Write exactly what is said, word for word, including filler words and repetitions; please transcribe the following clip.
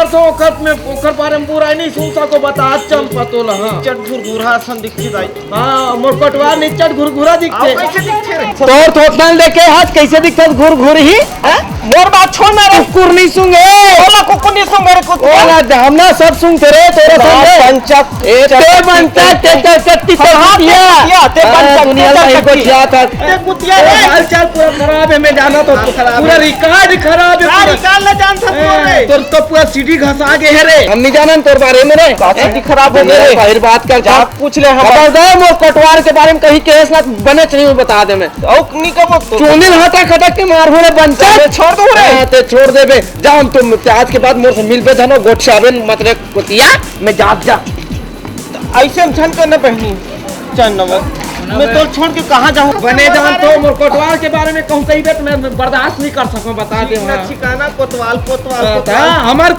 तो ओकर में, ओकर बारे में बुराई नहीं सुन सको, बता चंपा तोला, हाँ। चट घुरघुरा असन दिखती दाई। हाँ, मोर कोटवार निच्चट घुरघुरा दिखथे। तोर थोथना ल देखे हस कइसे दिखथस घुरघुर ही? हैं? मोर बात छोड़ ना रे। कुकुर नहीं सूंघे। ओला कुकुर नहीं सूंघे रे कुत्ता। ओला हमना सब सूंघथे रे तोरा सूंघे। पंचक। ए ते बनता ते ते कत्ती ते कुतिया। ते पंचक, दुनिया में गोठिया था। ते कुतिया रे। हाल चाल पूरा खराब है, मैं जाना तो पूरा रिकॉर्ड खराब है। रिकॉर्ड ना जान सकते। तोर तो पूरा सीढ़ी घसा गे है रे। हम नहीं जानन तोर बारे में रे। सीढ़ी खराब हो गई रे। बाहर बात कर जा। पूछ ले हम। खबरदार मोर कोटवार के बारे में कहीं केस ना बने चाहिए, बता दे मैं। औक नहीं कबो तो। चोनिल हटा खटक के मार होने बनता। छोड़ दो रे। हाँ, ते छोड़ देबे। जा हम तुम आज के बाद मोर से मिलबे धनो गोठियाबे मतलब कुतिया। मैं जात जा। ऐसे हम झन करना बहनी। चल नवल। मैं तो छोड़ के कहाँ जाऊँ? बने जान तो मोर कोटवार के बारे में कहूँ कही बे तो मैं बर्दाश्त नहीं कर सकूँ, बता दे। ठिकाना कोतवाल कोतवाल। हमर